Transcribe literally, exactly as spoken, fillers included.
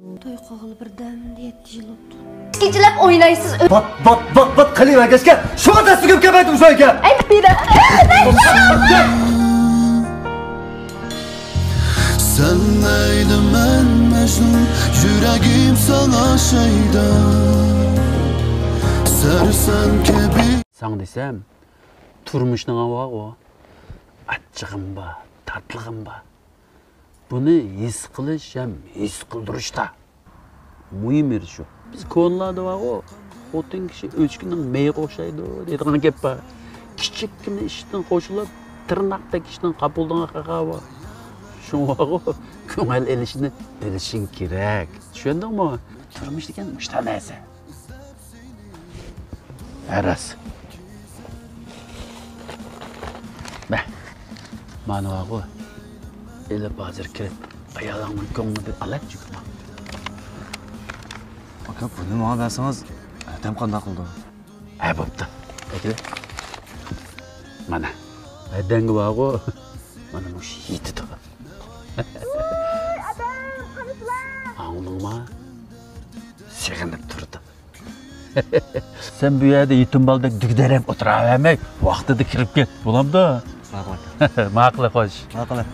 توي قىلغىلى بىردەمدە يەتتە يىل بوپتۇ. كېچىلەپ ئوينايسىز. ۋات، ۋات، ۋات، ۋات قىلىۋەرگەچكە، شۇڭا تەستە كۆپ كەلمەيتتىم شۇ يەرگە. ئەي، بىدە. سەن لەيلى، مەن مەجنۇن، يۈرەگىم ساڭا شەيدا. سەرسان كەبى. ساڭا دېسەم، تۇرمۇشنىڭ ھاۋاغۇ ئاچچىقىم بار، تاتلىقىم بار. بۇنى ھېس قىلىش ھەم ھېس قىلدۇرۇشتا مۇھىم يېرى شۇ. بىز كونىلاردا بارغۇ، «خوتۇن كىشى ئۆچكىنىڭ مېيىغا ئوخشايدۇ» دەيدىغان گەپ بار. كىچىككىنە ئىشتىن قوشۇلۇپ، تىرناقتەك ئىشتىن قاپىلىدىغان خەقلەر بار. شۇڭا بارغۇ، كۆڭۈل ئېلىشنى بىلىشىڭ كېرەك. چۈشەندىڭمۇ؟ تۇرمۇش دېگەن مۇشۇنداق نەرسە. ھە، راست. مە، مانا بارغۇ. ئېلىپ ھازىر كىرىپ، ئايالىڭنىڭ كۆڭلىنى بىر ئالاچۇ. ئاكا، بۇنى ماڭا بەرسىڭىز، ئادەم قانداق قىلىدۇ؟ ھە، بوپتۇ. ئەكېلە. مانا. ھەدەڭگە بارغۇ. مانا مۇشۇ يېتىدۇ. ۋوي، ئادەم، قانىسىلا؟ ئاڭلىدىڭما؟ سېغىنىپ تۇرىدۇ. سەن بۇ يەردە يېتىم بالىدەك دۈگدەرەپ ئولتۇراۋەرمەي، ۋاقتىدا كىرىپ كەت، بولامدۇ؟ ماقۇل ئاكا. ماقۇل، خوش. ماقۇل.